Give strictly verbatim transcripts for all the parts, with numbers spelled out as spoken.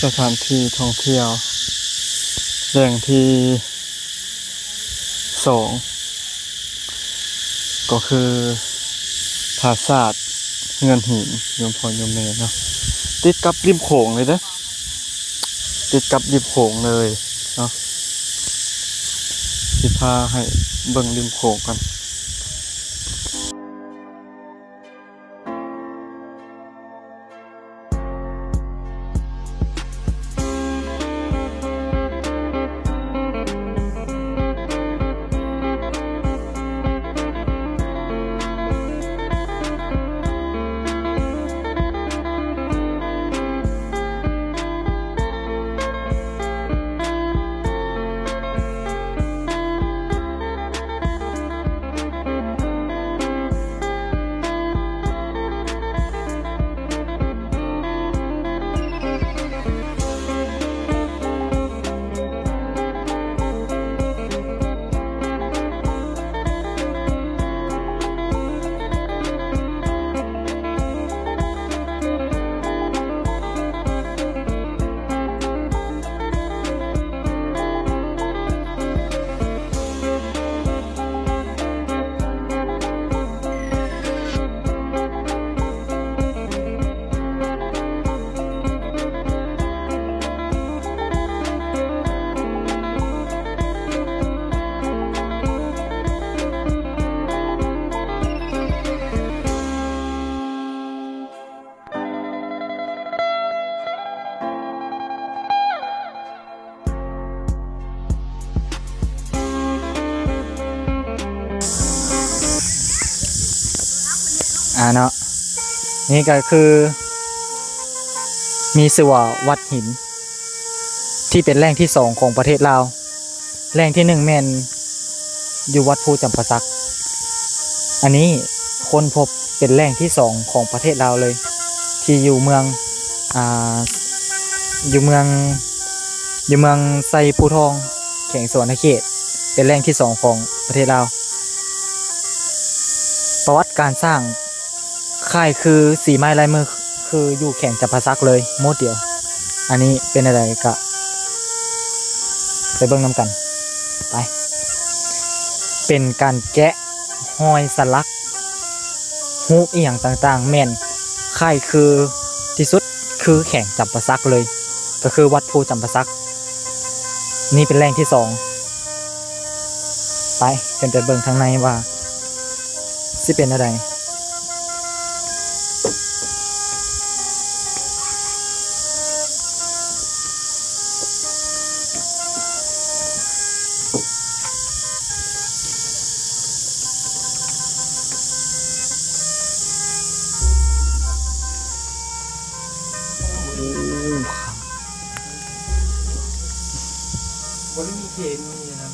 สถานที่ท่องเที่ยวแหล่งที่สอง ก็คือปราสาทเฮือนหินโยมพ่อโยมแม่เนาะ ติดกับริมโขงเลยเด้อ ติดกับริมโขงเลยเนาะ สิพาให้เบิ่งริมโขงกัน อ่าเนาะ นี่ก็คือ มีชื่อว่าวัดหิน ที่เป็นแหล่งที่สองของประเทศลาว แหล่งที่หนึ่งแม่นอยู่วัดภูจำปาสัก อันนี้ค้นพบเป็นแหล่งที่สองของประเทศลาวเลย ที่อยู่เมือง อ่า อยู่เมือง อยู่เมืองไซภูทอง แขวงสะหวันนะเขต เป็นแหล่งที่สองของประเทศลาว ประวัติการสร้าง คล้ายคือสีไม้ลายมือ คืออยู่แขวงจำปาสักเลย หมู่เดียว อันนี้เป็นอะไรก็ ไปเบิ่งนำกัน ไป เป็นการแกะรอยสัก ฮูปอิหยังต่างๆ แม่นคล้ายคือที่สุด คือแขวงจำปาสักเลย ก็คือวัดภูจำปาสัก นี่เป็นแหล่งที่สอง ไป ขึ้นไปเบิ่งข้างในว่า สิเป็นอะไร โอ้ บ่ได้มีเคมีนะ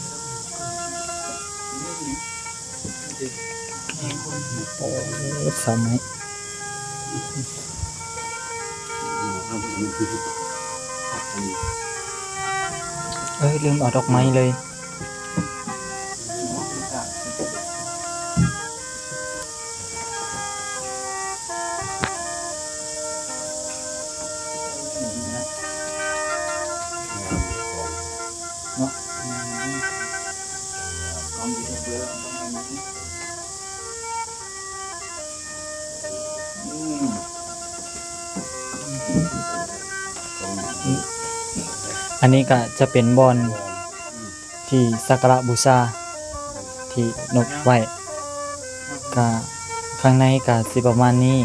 โอ้ สาวไม้ เอ้ย ลืมเอาดอกไม้เลย เนาะ อันนี้ก็จะเป็นบ่อนที่สักการะบูชาที่นกไว้ ก็ข้างในก็สิประมาณนี้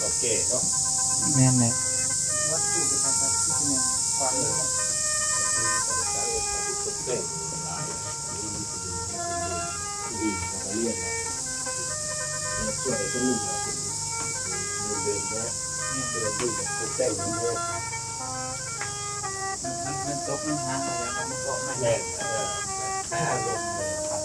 โอเคเนาะ แม่นแหละ มัน มันตกมันหางอะไรแล้วมันเกาะไม่ แม่น เออ อารมณ์เลยครับ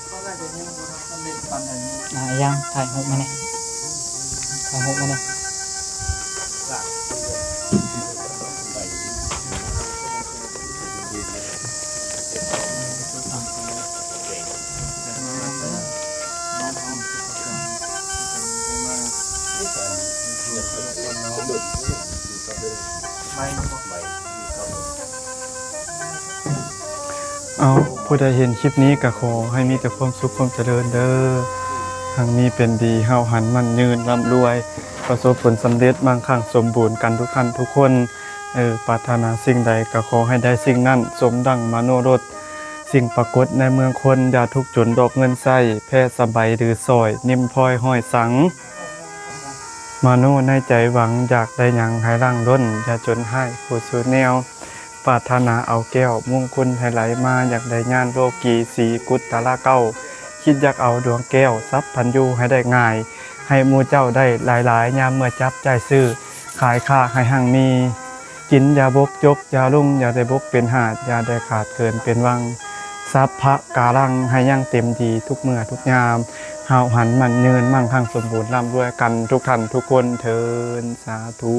เขาน่าจะยังบ่ทันสำเร็จปานใดเนี่ย อ่ะ ยัง ถ่ายรูปมาเนี่ย ถ่ายรูปมาเนี่ย เอา ผู้ใดเห็นคลิปนี้ก็ขอให้มีแต่ความสุขความเจริญเด้อ หังมีเป็นดี ห้าวหันมั่นยืนร่ำรวย ประสบผลสำเร็จ มั่งคั่งสมบูรณ์กันทุกท่านทุกคน เออ ปรารถนาสิ่งใดก็ขอให้ได้สิ่งนั้น สมดังมโนรส สิ่งปรากฏในเมืองคน อย่าทุกข์จนดอกเงินใช้ แพร่สบายหรือสอย นิ่มพลอยห้อยสัง มโนในใจหวัง อยากได้หยังให้หลั่งล้น อย่าจนไห้ผู้สูแนว ปรารถนาเอาแก้วมงคลให้ไหลมา อยากได้ญาณโลกีสีกุตตะละเก้า คิดอยากเอาดวงแก้วสัพพัญญูให้ได้ง่าย ให้หมู่เจ้าได้หลายๆ ยามเมื่อจับจ่ายซื้อ ขายค้าให้หั่งมี กินอย่าบกจกอย่าลุ่ม อย่าได้บกเป็นหาด อย่าได้ขาดเกินเป็นวัง สัพพะกาลังให้ยังเต็มดีทุกเมื่อทุกยาม ห้าวหันมั่นยืน มั่งคั่งสมบูรณ์ ร่ำรวยกันทุกท่านทุกคนเทิน สาธุ